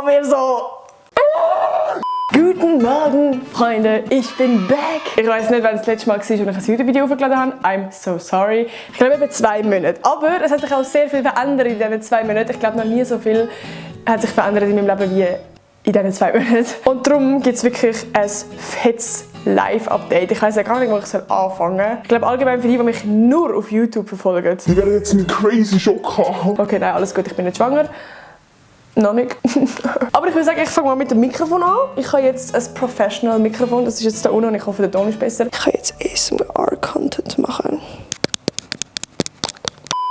wir so. Guten Morgen, Freunde, ich bin back. Ich weiß nicht, wann das letzte Mal war, als ich ein YouTube-Video hochgeladen habe. I'm so sorry. Ich glaube, etwa 2 Monate. Aber es hat sich auch sehr viel verändert in diesen 2 Monaten. Ich glaube, noch nie so viel hat sich verändert in meinem Leben wie in diesen 2 Monaten. Und darum gibt es wirklich ein fettes Live-Update. Ich weiss ja gar nicht, wo ich anfangen soll. Ich glaube, allgemein für die mich nur auf YouTube verfolgen. Die werden jetzt einen crazy Schock haben. Okay, nein, alles gut, ich bin nicht schwanger. Noch nicht. Aber ich würde sagen, ich fange mal mit dem Mikrofon an. Ich habe jetzt ein Professional-Mikrofon. Das ist jetzt da unten und ich hoffe, der Ton ist besser. Ich kann jetzt ASMR-Content machen.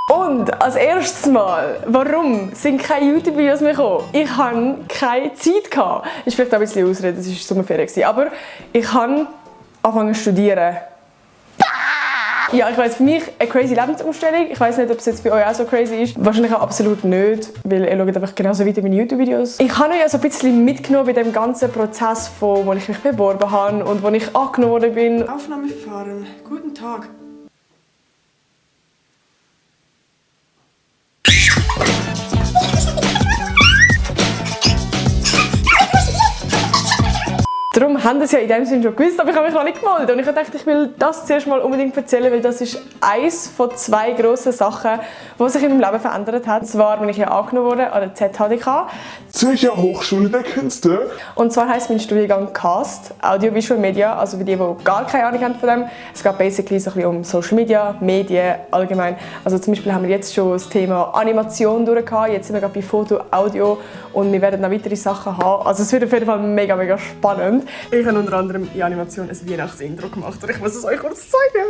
Und als erstes Mal, warum sind keine YouTube-Videos mehr gekommen? Ich hatte keine Zeit. Das ist vielleicht auch ein bisschen Ausrede, das war Sommerferien. Aber ich habe angefangen zu studieren. Ja, ich weiss, für mich eine crazy Lebensumstellung. Ich weiss nicht, ob es jetzt für euch auch so crazy ist. Wahrscheinlich auch absolut nicht, weil ihr schaut einfach genauso weiter meine YouTube-Videos. Ich habe euch ja so ein bisschen mitgenommen bei dem ganzen Prozess, wo ich mich beworben habe und wo ich angenommen worden bin. Aufnahmeverfahren. Guten Tag. Darum haben das ja in dem Sinne schon gewusst, aber ich habe mich noch nicht gemeldet. Und ich dachte, ich will das zuerst mal unbedingt erzählen, weil das ist eins von 2 grossen Sachen, die sich in meinem Leben verändert hat. Und zwar bin ich ja angenommen worden an der ZHDK. Zürcher Hochschule der Künste. Und zwar heisst mein Studiengang CAST, Audiovisual Media, also für die gar keine Ahnung haben von dem. Es geht basically so ein bisschen um Social Media, Medien allgemein. Also zum Beispiel haben wir jetzt schon das Thema Animation durchgehabt, jetzt sind wir gerade bei Foto, Audio und wir werden noch weitere Sachen haben. Also es wird auf jeden Fall mega, mega spannend. Ich habe unter anderem in Animation ein Weihnachtsintro gemacht und ich muss es euch kurz zeigen.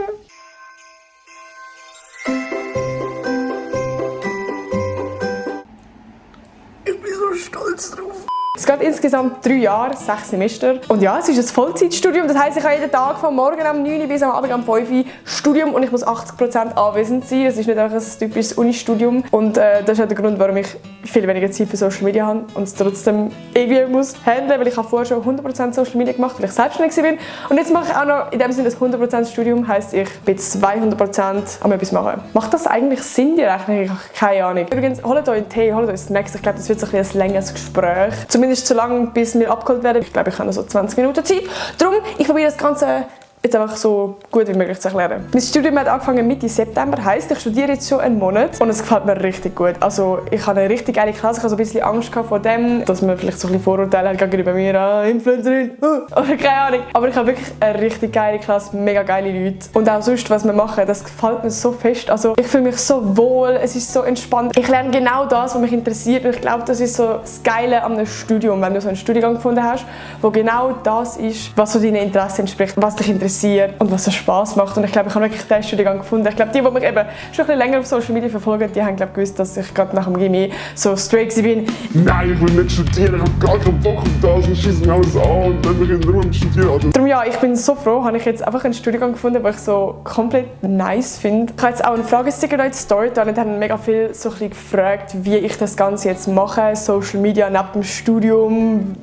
Ich bin so stolz drauf. Es geht insgesamt 3 Jahre, 6 Semester. Und ja, es ist ein Vollzeitstudium. Das heisst, ich habe jeden Tag von morgen um 9 Uhr bis am Abend um 5 Uhr Studium und ich muss 80% anwesend sein. Das ist nicht einfach ein typisches Unistudium. Und das ist auch der Grund, warum ich viel weniger Zeit für Social Media habe und es trotzdem irgendwie muss handeln, weil ich habe vorher schon 100% Social Media gemacht, weil ich selbstständig bin. Und jetzt mache ich auch noch in dem Sinne das 100% Studium, heisst ich bin 200% am etwas machen. Macht das eigentlich Sinn, die Rechnung? Ich habe keine Ahnung. Übrigens, holt euch einen Tee, holt euch Snacks. Ich glaube, das wird so ein längeres Gespräch. Zumindest so lange, bis wir abgeholt werden. Ich glaube, ich habe noch so 20 Minuten Zeit. Darum, ich probiere das Ganze jetzt einfach so gut wie möglich zu erklären. Mein Studium hat angefangen Mitte September, heisst, ich studiere jetzt schon einen Monat und es gefällt mir richtig gut. Also ich habe eine richtig geile Klasse, ich hatte so ein bisschen Angst vor dem, dass man vielleicht so ein bisschen Vorurteile hat gegenüber mir, Influencerin, oder keine Ahnung. Aber ich habe wirklich eine richtig geile Klasse, mega geile Leute. Und auch sonst, was wir machen, das gefällt mir so fest. Also ich fühle mich so wohl, es ist so entspannt. Ich lerne genau das, was mich interessiert und ich glaube, das ist so das Geile an einem Studium, wenn du so einen Studiengang gefunden hast, wo genau das ist, was so deinen Interessen entspricht, was dich interessiert und was so Spass macht. Und ich glaube, ich habe wirklich diesen Studiengang gefunden. Ich glaube, die mich eben schon ein bisschen länger auf Social Media verfolgen, die haben gewusst, dass ich gerade nach dem Gymi so straight bin. Nein, ich will nicht studieren, ich habe gar keinen Bock auf das und schieße mir alles an und dann bin ich nur am Studieren. Darum ja, ich bin so froh, habe ich jetzt einfach einen Studiengang gefunden, den ich so komplett nice finde. Ich habe jetzt auch einen Fragesticker in die Story da und haben mega viel so ein bisschen gefragt, wie ich das Ganze jetzt mache, Social Media neben dem Studium.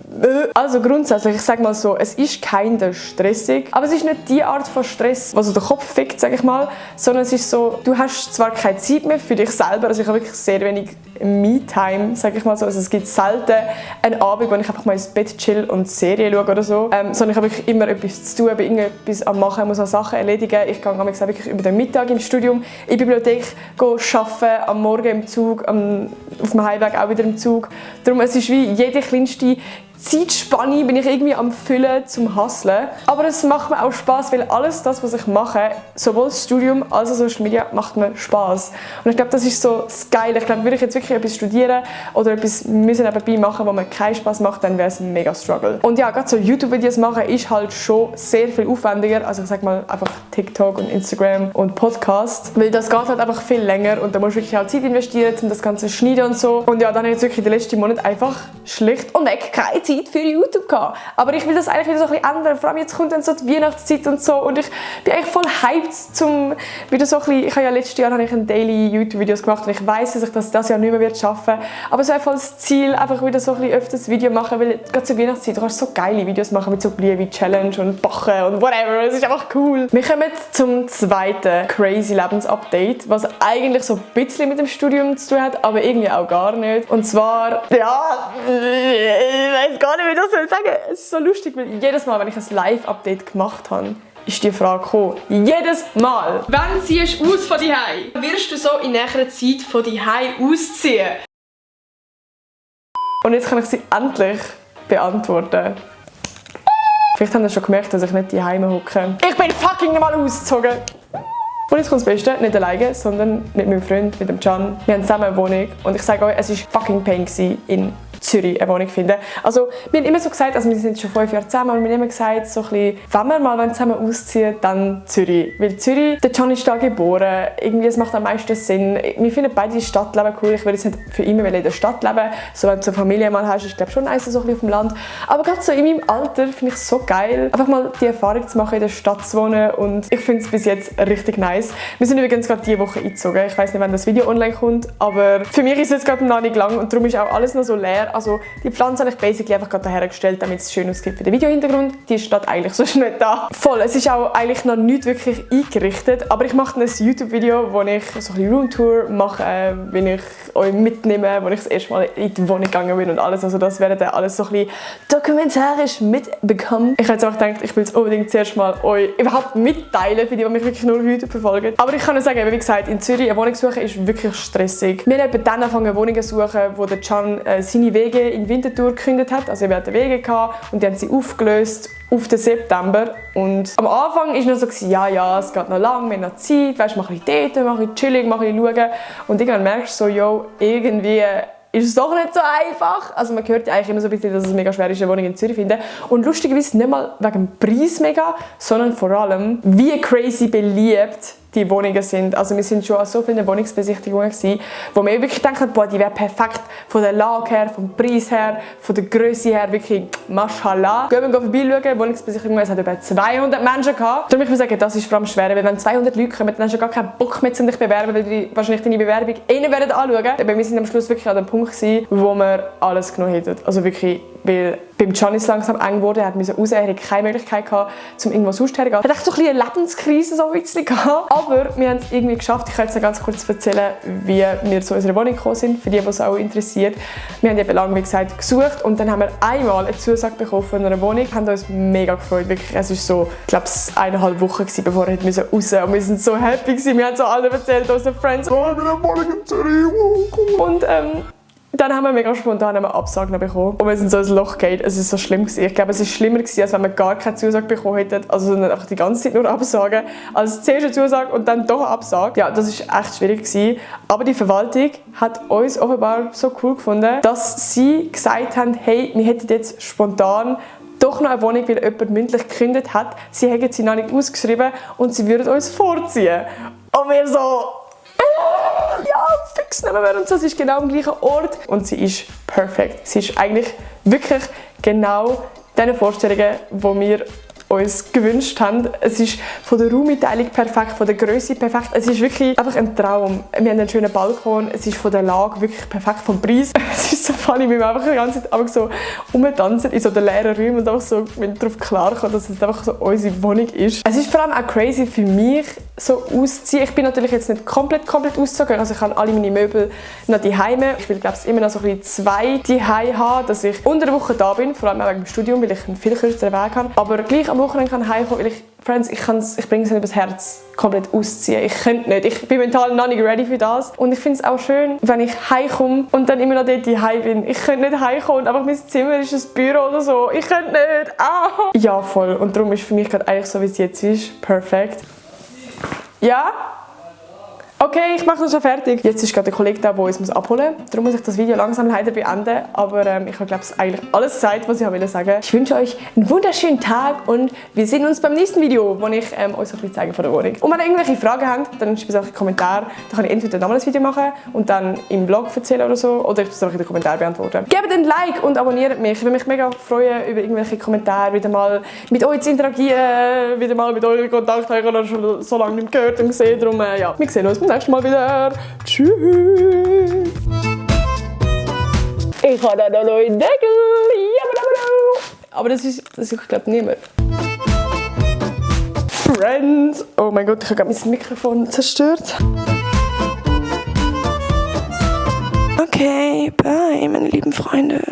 Also grundsätzlich, ich sage mal so, es ist kein stressig, aber es ist nicht die Art von Stress, was so den Kopf fickt, sage ich mal, sondern es ist so, du hast zwar keine Zeit mehr für dich selber, also ich habe wirklich sehr wenig Me-Time, sage ich mal so, also es gibt selten einen Abend, wo ich einfach mal ins Bett chill und Serie schaue oder so, sondern ich habe wirklich immer etwas zu tun, bin irgendetwas am Machen, muss auch Sachen erledigen. Ich gehe auch wirklich über den Mittag im Studium in die Bibliothek arbeiten, am Morgen im Zug, auf dem Heimweg auch wieder im Zug. Darum, es ist wie jede kleinste Zeitspanne bin ich irgendwie am Füllen zum Hustlen. Aber es macht mir auch Spass, weil alles das, was ich mache, sowohl das Studium als auch Social Media, macht mir Spass. Und ich glaube, das ist so das Geile. Ich glaube, würde ich jetzt wirklich etwas studieren oder etwas müssen nebenbei machen, wo mir keinen Spass macht, dann wäre es ein mega Struggle. Und ja, gerade so YouTube-Videos machen ist halt schon sehr viel aufwendiger. Also ich sag mal einfach TikTok und Instagram und Podcast. Weil das geht halt einfach viel länger und da musst du wirklich auch Zeit investieren, um das Ganze zu schneiden und so. Und ja, dann habe ich jetzt wirklich in den letzten Monaten einfach schlicht und weg keine Zeit für YouTube gehabt. Aber ich will das eigentlich wieder so ein bisschen ändern. Vor allem jetzt kommt dann so die Weihnachtszeit und so und ich bin eigentlich voll hyped zum wieder so ein bisschen, ich habe ja letztes Jahr habe ich ein Daily YouTube-Videos gemacht und ich weiss, dass ich das Jahr nicht mehr wird schaffen. Aber es ist einfach das Ziel, einfach wieder so ein bisschen öfters Video machen, weil gerade zur Weihnachtszeit, du kannst so geile Videos machen mit so Glühwein-Challenge und Backen und whatever. Es ist einfach cool. Wir kommen zum zweiten crazy Lebensupdate, was eigentlich so ein bisschen mit dem Studium zu tun hat, aber irgendwie auch gar nicht. Und zwar, ja, das soll ich sagen? Es ist so lustig, weil jedes Mal, wenn ich ein Live-Update gemacht habe, ist die Frage gekommen. Jedes Mal. Wann ziehst du aus von die Hause? Wirst du so in näherer Zeit von die Hause ausziehen? Und jetzt kann ich sie endlich beantworten. Vielleicht habt ihr schon gemerkt, dass ich nicht daheim hocke. Ich bin fucking mal ausgezogen! Und jetzt kommt das Beste, nicht alleine, sondern mit meinem Freund, mit dem Can. Wir haben zusammen eine Wohnung und ich sage euch, es war fucking pain in Zürich eine Wohnung finden. Also wir haben immer so gesagt, also wir sind schon 5 Jahre zusammen und wir haben immer gesagt, so ein bisschen, wenn wir mal zusammen ausziehen, dann Zürich. Weil Zürich, der Can ist da geboren, irgendwie es macht am meisten Sinn. Wir finden beide das Stadtleben cool. Ich würde jetzt nicht für immer in der Stadt leben. So wenn du eine Familie mal hast, ist glaube schon nice, so ein bisschen auf dem Land. Aber gerade so in meinem Alter finde ich es so geil, einfach mal die Erfahrung zu machen, in der Stadt zu wohnen und ich finde es bis jetzt richtig nice. Wir sind übrigens gerade diese Woche eingezogen. Ich weiß nicht, wann das Video online kommt, aber für mich ist es jetzt gerade noch nicht lang und darum ist auch alles noch so leer. Also die Pflanze habe ich basically einfach gerade hergestellt, damit es schön aussieht für den Videohintergrund. Die steht eigentlich sonst nicht da. Voll, es ist auch eigentlich noch nicht wirklich eingerichtet, aber ich mache ein YouTube-Video, wo ich so eine Roomtour mache, wie ich euch mitnehme, wo ich das erste Mal in die Wohnung gegangen bin und alles. Also das werdet ihr alles so ein bisschen dokumentarisch mitbekommen. Ich habe jetzt auch gedacht, ich will es unbedingt zuerst mal euch überhaupt mitteilen, für die mich wirklich nur heute verfolgen. Aber ich kann nur sagen, wie gesagt, in Zürich eine Wohnung suchen ist wirklich stressig. Wir haben dann angefangen, Wohnungen zu suchen, wo der Can seine Wege in Winterthur gekündigt hat. Also wir hatten Wege gehabt und die haben sie aufgelöst auf den September. Und am Anfang war es noch so, ja, es geht noch lang, wir haben noch Zeit, weißt, mach ich dort, mach ich chillig, mach ich schauen. Und irgendwann merkst du so, yo, irgendwie ist es doch nicht so einfach. Also man hört ja eigentlich immer so ein bisschen, dass es mega schwer ist, eine Wohnung in Zürich zu finden. Und lustigerweise nicht mal wegen dem Preis mega, sondern vor allem, wie crazy beliebt die Wohnungen sind. Also wir sind schon an so vielen Wohnungsbesichtigungen gewesen, wo wir wirklich denken, boah, die wäre perfekt von der Lage her, vom Preis her, von der Größe her, wirklich mashallah. Gehen wir vorbeischauen, Wohnungsbesichtigungen, es hat über 200 Menschen gehabt. Darum muss ich sagen, das ist vor allem schwer, weil wenn 200 Leute kommen, dann hast du gar keinen Bock mehr, um dich zu bewerben, weil die wahrscheinlich deine Bewerbung nicht anschauen werden. Aber wir sind am Schluss wirklich an dem Punkt gewesen, wo wir alles genommen hätten. Also wirklich, weil beim Can ist es langsam eng geworden, er musste raus, er hatte keine Möglichkeit gehabt, um irgendwo sonst herzugehen. Er hatte echt so ein eine Lebenskrise so ein bisschen gehabt. Aber wir haben es irgendwie geschafft. Ich kann jetzt noch ganz kurz erzählen, wie wir zu unserer Wohnung gekommen sind, für die, die es auch interessiert. Wir haben eben lange, wie gesagt, gesucht und dann haben wir einmal eine Zusage bekommen von einer Wohnung. Wir haben uns mega gefreut, wirklich. Es war so, ich glaube, 1,5 Wochen, bevor wir raus mussten. Und wir sind so happy gewesen. Wir haben so alle erzählt, unseren Friends. Oh, ich bin eine Wohnung in Zürich, cool. Und dann haben wir mega spontan eine Absage bekommen. Und wir sind so ins Loch gefallen. Es war so schlimm gewesen. Ich glaube, es war schlimmer gewesen, als wenn wir gar keine Zusage bekommen hätten. Also einfach die ganze Zeit nur Absagen. Also zuerst eine Zusage und dann doch eine Absage. Ja, das war echt schwierig gewesen. Aber die Verwaltung hat uns offenbar so cool gefunden, dass sie gesagt haben, hey, wir hätten jetzt spontan doch noch eine Wohnung, weil jemand mündlich gekündigt hat. Sie hätten sie noch nicht ausgeschrieben und sie würden uns vorziehen. Und wir so... Ja, fix nehmen wir und so. Sie ist genau am gleichen Ort und sie ist perfekt. Sie ist eigentlich wirklich genau diese Vorstellungen, die wir uns gewünscht haben. Es ist von der Raumeinteilung perfekt, von der Größe perfekt. Es ist wirklich einfach ein Traum. Wir haben einen schönen Balkon, es ist von der Lage wirklich perfekt, vom Preis. Es ist so funny, wie wir einfach die ganze Zeit einfach so rumtanzen in so den leeren Räumen und einfach so darauf klarkommen, dass es einfach so unsere Wohnung ist. Es ist vor allem auch crazy für mich, so auszuziehen. Ich bin natürlich jetzt nicht komplett ausgezogen, also ich habe alle meine Möbel noch daheim. Ich will, glaube ich, immer noch so ein bisschen 2 daheim haben, dass ich unter der Woche da bin, vor allem auch wegen dem Studium, weil ich einen viel kürzeren Weg habe. Aber gleich am Wochenende kann heimkommen, weil ich bringe es nicht übers Herz, komplett ausziehen. Ich könnte nicht. Ich bin mental noch nicht ready für das. Und ich finde es auch schön, wenn ich heimkomme und dann immer noch dort daheim bin. Ich könnte nicht heimkommen und einfach mein Zimmer ist ein Büro oder so. Ich könnte nicht. Ah. Ja, voll. Und darum ist für mich gerade eigentlich so, wie es jetzt ist, perfekt. Ja? Okay, ich mache das schon fertig. Jetzt ist gerade der Kollege da, der uns abholen muss. Darum muss ich das Video langsam leider beenden. Aber ich habe, glaube ich, eigentlich alles gesagt, was ich sagen wollte. Ich wünsche euch einen wunderschönen Tag und wir sehen uns beim nächsten Video, wo ich euch ein bisschen zeige von der Wohnung. Und wenn ihr irgendwelche Fragen habt, dann schreibt es einfach in die Kommentare. Dann kann ich entweder nochmal ein Video machen und dann im Vlog erzählen oder so. Oder ich muss es einfach in den Kommentaren beantworten. Gebt ein Like und abonniert mich. Ich würde mich mega freuen über irgendwelche Kommentare, wieder mal mit euch zu interagieren, wieder mal mit euch in Kontakt. Ich habe schon so lange nicht gehört und gesehen. Darum, ja, wir sehen uns beim nächsten Mal wieder. Tschüss! Ich habe da noch neuen Deckel! Aber das ist ich glaube, niemand. Friends! Oh mein Gott, ich habe gerade mein Mikrofon zerstört. Okay, bye, meine lieben Freunde.